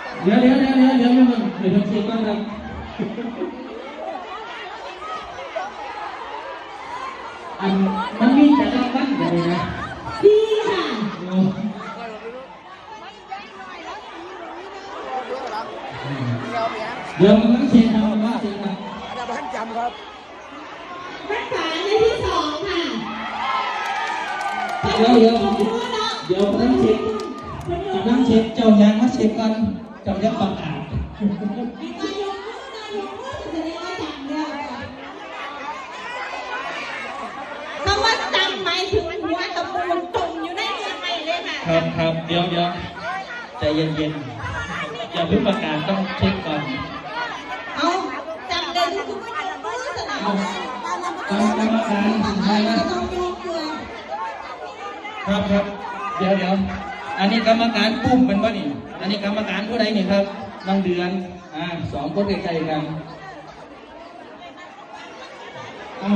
ດຽວ ດຽວ ດຽວ ດຽວ ດຽວ ດຽວ ດຽວ ດຽວ ດຽວ ດຽວ ດຽວ ອັນ ມັນມີຈັກລາງວັນບໍ່ນີ້ນະ? ສີ່ ຄ່ະ. ໂອ້ ດຽວກຳລັງເຊັກ ກຳລັງເຊັກ ອັນນັ້ນບໍ່ທັນຈຳຄັບ. ພັນສາ ອັນທີສອງຄ່ະ. ດຽວ ດຽວ ດຽວກຳລັງເຊັກ ກຳລັງເຊັກ ເຈົ້າຍ່າງມາເຊັກກ່ອນ ເຈົ້າຢ່າປະກາດ. ຄຳວ່າຈຳໝາຍເຖິງຫົວຕະປູນຕົງຢູ່ໃນເຮືອນໃໝ່ເລີຍຄ່ະ. ຄັບ ຄັບ ດຽວ ດຽວ ໃຈເຢັນໆ ຢ່າເພິ່ງປະກາດ ຕ້ອງເຊັກກ່ອນ. ເອົາ ຈຳໄດ້ຄືວ່າຍົກມືຊັ້ນນະ. ເອົາ ກຳ ກຳມະການ ໄປນະ. ຕ້ອງຍົກເພື່ອ ຄັບ ຄັບ ດຽວ ດຽວ ອັນນີ້ກຳມະການປຸ້ມແມ່ນບໍ່ນີ້? ອັນນີ້ກຳມະການຜູ້ໃດນີ້ຄັບ? ນ້ອງເດືອນ. ອາ ສອງຄົນໃກ້ໆກັນ. ເອົາ